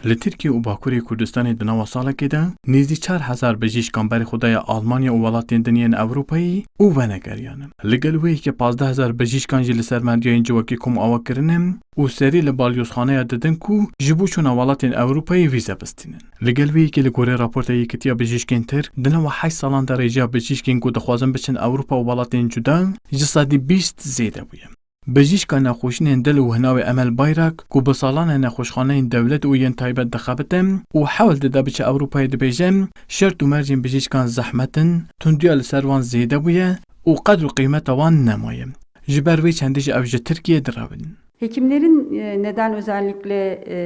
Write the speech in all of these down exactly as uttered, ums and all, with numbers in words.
Li Tirkiye û Bakurê Kurdistanê di nava salekê de nêzî çar hezar bijîşkan berê xwe daye Almanya û welatên din yên Ewropayê û venegeriyane. Li gel wê yekê pazdeh hezar bijîşkan jî li ser medyayên civakî kom ava kirine û serî li balyozxaneya didin ku ji bo çûna welatên Ewropayê vîze bistînin. Li gel wê yekê li gorî raporta Yekîtiya Bijîşkên Tirk, di nava heşt salan de rêjeya bijîşkên ku dixwazin biçin Ewropa û welatên cuda ji sedî bîst zêde bûye. Bijîşka nexweşînên dil û hinavê Emel Bayrak, ku bi salan e nexweşxaneyên dewlet û yên taybet dixebite û hewl dide biçe Ewropayê, dibêje, şert û mercên bijîşkan zehmet in, tundiya li ser wan zêde bûye û qedr û qîmeta wan nemaye. Ji ber wê çendê jî ev ji Tirkiyê direvin. Hekimlerin, e, neden özellikle, e,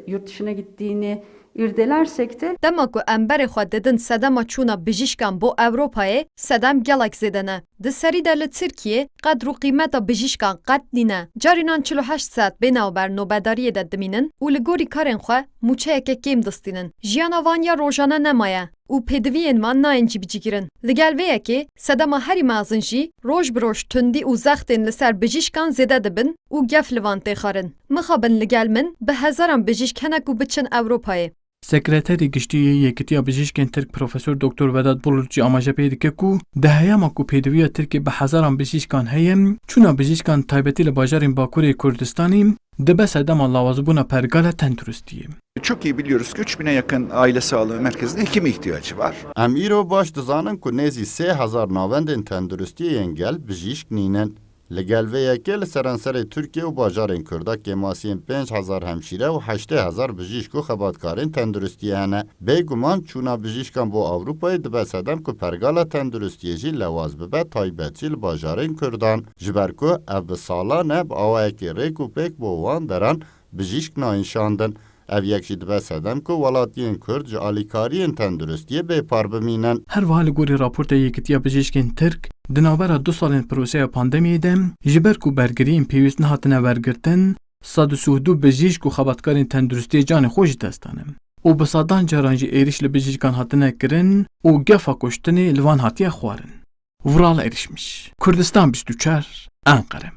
yurt dışına gittiğini irdelersek de Dema ku em berê xwe didin sedema çûna bijîşkan bo Ewropayê, sedem gelek zêde ne. Di serî de li Tirkiyê qedr û qîmeta bijîşkan qet nîne. Carînan çil û heşt saet bê navber nobedariyê de dimînin û li gorî karên xwe mûçeyeke kêm distînin. Jiyana van ya rojane nemaye û pêdiviyên van nayên cîbicîkirin. Li gel vê yekê sedema herî mezin jî roj bi roj tundî û zextên li ser bijîşkan zêde dibin û gef li van tê xwarin. Mixabin li gel min bi hezaran bijîşk hene ku biçin Ewropayê. Sekreterê Giştî yê Yekîtiya Bijîşkên Tirk Profesor Doktor Vedat Bulut jî amaje pê dike ku di heyama ku pêdiviya Tirkiyê bi hezaran bijîşkan heye, çûna bijîşkan taybetî li bajarên Bakurê Kurdistanê dibe sedema lawazbûna pergala tenduristiyê. Çok iyi biliyoruz ki üç bine yakın aile sağlığı merkezinde hekime ihtiyacı var. Em îro baş dizanin ku nêzî sê hezar navendên tenduristiyê yên gel bijîşk nînin. Li gel vê yekê li seranserê Tirkiye û bajarên Kurda kêmasiyên pênc hezar hemşîre û heştê hezar bijîşk û xebatkarên tenduristiyê hene. Bêguman çûna bijîşkan bo Ewropayê dibe sedem ku pergala tenduristiyê jî lewaz bibe, taybet jî li bajarên Kurdan. Ji ber ku ev bi salan e bi awayekî rêk û pêk bo wan deran bijîşk nayên şandin. Ev yek jî dibe sedem ku welatiyên Kurd ji alîkariyên tenduristiyê bêpar bimînin. Her wiha li gorî raporta Yekîtiya Bijîşkên Tirk, di navbera du salên proseya pandemiyê de, ji ber ku bergiriyên pêwîst nehatine wergirtin, sed û sih û du bijîşk û xebatkarên tenduristiyê canê xwe ji dest dane û bi sedan caran jî êrîş li bijîşkan hatine kirin û gefa kuştinê li van hatiye xwarin. Vural Erişmiş, Kurdistan bîst û çar, Enqere.